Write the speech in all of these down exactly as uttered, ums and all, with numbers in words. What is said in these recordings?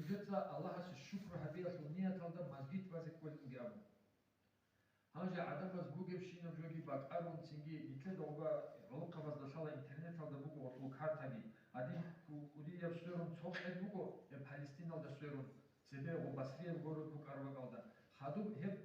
Нужеца Аллагьасе шукру гьабиялъул нияталда мажгит базе кколин абун. Гьанже гӀадамаз бугебщинаб жоги бакӀарун, цинги нилъеда гъоба гӀолохъабазда лъала интернеталда буго гъолъул картаги, гьадин кӀудияб сверун цо къед буго, гьеб Палестиналда сверун, цебе гъо Басрияб город букӀараб бакӀалда. Хадуб гьеб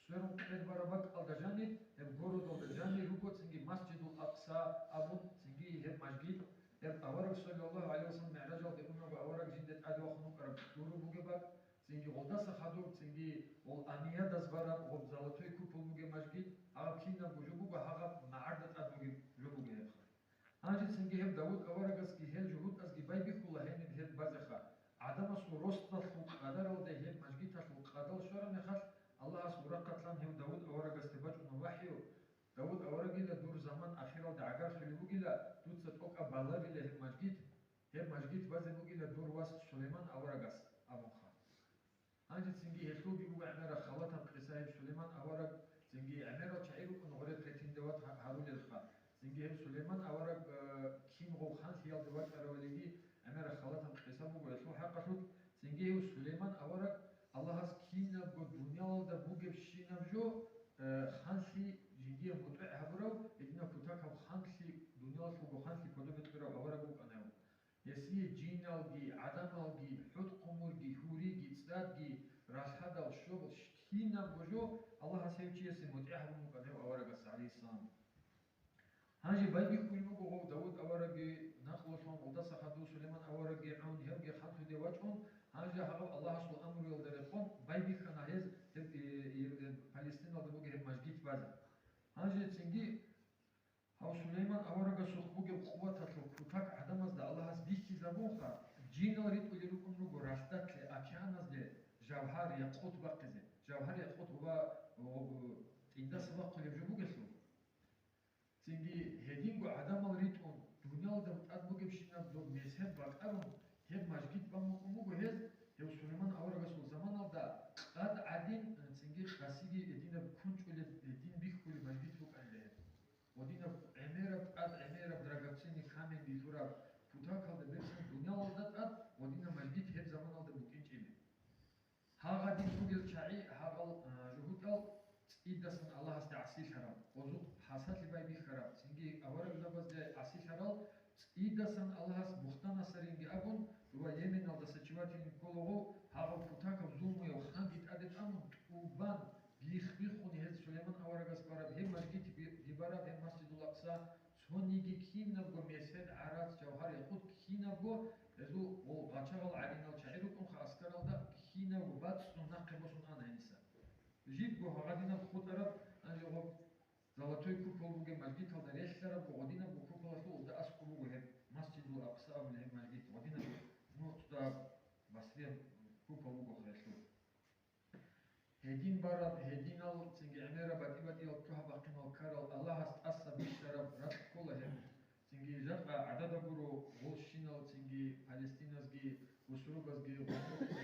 сверун къед бараб бакӀалда жанир, гьеб городалда жанир руго цинги Масжидул Акъса абун, цинги гьеб мажгит, гьеб авараг, саллаллагьу гӀалайгьи вассалам, мигӀражалде унаго авараг жинда тӀаде вахун вукӀараб гуро бугеб бакӀ, цинги гъолдаса хадуб, цинги гъол Аниядаз бараб гъоб золотой купол бугеб мажгит, гьаб кинабго жо буго, гьаб магӀарда тӀад бугеб жо буго гьебха. Гьанже цинги гьеб Давуд аварагасги гьел жугьутӀазги байбихьула гьениб гьеб базеха. ГӀадамасул росдалъул къадаралда гьеб мажгиталъул къадал щвараб мехалъ, Аллагьас урахъалъан гьев Давуд аварагасде бачӀуна вахӀю: «Давуд аварагила, дур заман ахиралде гӀагарлъулеб бугила, дуца тӀокӀаб баларила гьеб мажгит, гьеб мажгит базе бугила дур вас Сулейман аварагас», – абунха. Гьанже цинги гьелъулги буго гӀемераб халатаб къиса гьеб Сулейман авараг, цинги гӀемерал чагӀи рукӀун гъоре претендовать гьа-, гьарулелха. Цинги гьеб Сулейман авараг, э, кин гъов ханлъиялде вачӀаравалиги гӀемераб халатаб къиса буго гьелъул хӀакъалъулъ. Цинги гьев Сулейман авараг Аллагьас кинабго дуниялалда бугебщинаб жо, э, ханлъи жиндие мутӀигӀ гьабурав, гьединаб кутакаб ханлъи, дуниялалъулго ханлъи кодобе кьурав авараг вукӀана гьев. Гьесие жиналги, гӀадамалги, хӀутӀ-хъумурги, гьуриги, цӀадги, ралъадал щобал, кинабго жо Аллагьас гьев чиясе мутӀигӀ гьабун букӀана гьев аварагас, гӀалайгьиссалам. Гьанже байбихьулеб буго гъов Давуд аварагги накълулъун, гъолдаса хадув Сулейман аварагги гӀун, гьевги ханлъиде вачӀун, гьанже гьаб Аллагьасул амруялда рекъон байбихьана гьез гьеб, э, э, э, Палестиналда бугеб гьеб мажгит базе. Гьанже цинги Гьав Сулейман аварагасухъ бугеб къуваталъул кутак гӀадамазда Аллагьас бихьизабунха, жинал ритӀулел рукӀун руго ралъдалъе, океаназде жавгьар-якъут бахъизе. Жавгьар-якъут ва, ва, ва тӀиндаса бахъулеб жо бугелъул. Цинги гьединго гӀадамал ритӀун, дуниялда тӀад бугебщинаб доб месед бакӀарун, гьеб мажгит бан букӀун буго гьез, гьев Сулейман аварагасул заманалда къад гӀадин, цинги къасиги гьединаб кунчӀулеб, гьедин бихьулеб мажгит букӀанила гьеб. Гъодинаб гӀемераб тӀад, гӀемераб драгоценный каменги лъураб кутакалда берцин дуниялалда тӀад гъодинаб мажгит гьеб заманалда букӀинчӀила. Гьагъадин бугел чагӀи, гьагъал, а, жугьутӀал цӀидасан Аллагьасде гӀасилъарал, гъозухъ хӀасатлъи байбихьарал, цинги аварагзабазде гӀасилъарал, цӀидасан Аллагьас Бухтанасаринги абун ва Йеменалдаса чи ватинин кколаго, гьагъав кутакаб зулмуяв ханги тӀаде тӀамун, тӀубан, бих-биххун гьез Сулейман аварагас бараб гьеб мажгит би-, бибараб гьеб Масжидул Акъса, цониги кинабго месед, гӀарац, жавгьар-якъут кинабго, гьезул гъол гъачагъал гӀадинал чагӀи рукӀунха аскаралда, кинабго бацӀцӀун нахъе босун ана гьениса. Жибго гьагъадинаб хутӀараб, гьанже гъоб золотой купол бугеб мажгиталда релълъарабго гъодинабго куполалъул уда аскӀоб буго гьеб Масжидул Акъса абулеб гьеб мажгит, гъодинабго, ну, цо дагьаб Басрияб купол буго хиралъул. Гьедин бараб, гьединал цинги гӀемераб батӀи-батӀиял лъугьа-бахъинал ккарал Аллагьас тӀаса бищараб ракь ккола гьеб. Цинги жакъа гӀадада гуро гъолщинал цинги Палестиназги, бусурбазги гъосухъги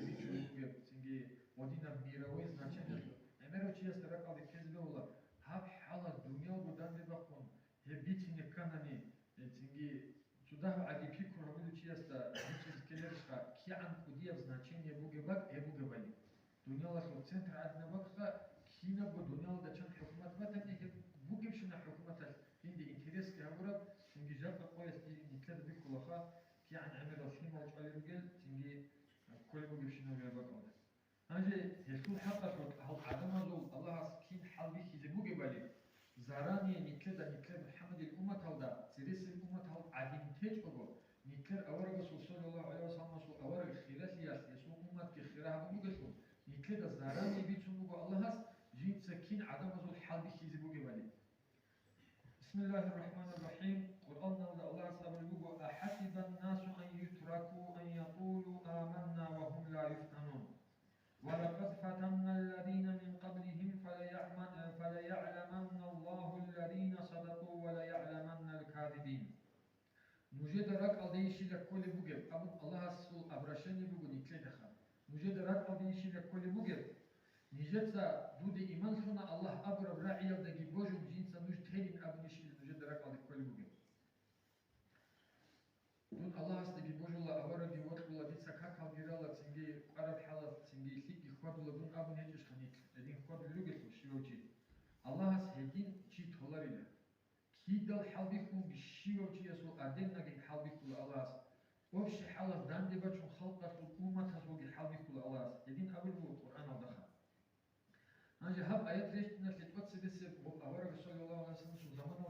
бичӀчӀулеб бугеб, цинги гъодинаб мировой значениялъул. ГӀемерав чиясда ракӀалде ккезе бегьула, гьаб хӀалалъ дуниялго данде бахъун гьеб бицине кканани, э, цинги цо дагьаб гӀаги пикру гьабулев чиясда бичӀчӀизе ккеларищха, кигӀан кӀудияб значение бугеб бакӀ гьеб бугебали. Дуниялалъул центр гӀадинаб бакӀха, кинабго дуниялалда чан хӀукумат батани, гьеб бугебщинаб хӀукуматалъ жинде интересги гьабураб, цинги жакъа къоялъ нилъеда бихьулаха, кигӀан гӀемерал лъимал чӀвалел ругел, цинги кколеб бугебщинаб гьеб бакӀалда. Гьанже гьелъул хӀакъалъулъ гьал гӀадамазул Аллагьас кин хӀалбихьизе бугебали, зарание нилъеда, нилъер МухӀаммадил умматалда, цересел умматал гӀадин течӀого, нилъер аварагасул, саллаллагьу гӀалайгьи вассаламасул авараг хиралъиялъ гьесул умматги хира гьабун бугелъул, нилъеда зарание бицун буго Аллагьас, жинца кин гӀадамазул хӀалбихьизе бугебали. Бисмиллагьир рахӀманир рахӀим. Къуръаналда Аллагьас абулеб буго: «أحسب الناس أن يتركوا أن يقولوا آمنا وهم لا يفتنون. ولقد فتنا الذين من قبلهم فليعمن-، فليعلمن الله الذين صدقوا وليعلمن الكاذبين». Нужеда ракӀалдейищила кколеб бугеб, абун Аллагьасул обращение буго нилъедаха. Нужеда ракӀалдейищила кколеб бугеб? Нижеца: «Дуда иман лъуна Аллагь», – абураб рагӀиялдаги божун, жинца нуж телин абунищила нужеда ракӀалде кколеб бугеб? Дун Аллагьасдаги божула, аварагги вокьула, дица какалги рала, цинги Дидал хӀалбихьулги щивав чиясул, отдельноги хӀалбихьула Аллагьас. Общий хӀалалъ данде бачун халкъалъул, умматалъулги хӀалбихьула Аллагьас. Гьедин абулеб буго Къуръаналдаха. Гьанже гьаб аят рещтӀиналъе тӀоцебесеб гъоб авараг саллаллагьу гӀалайгьи вассалламасул замана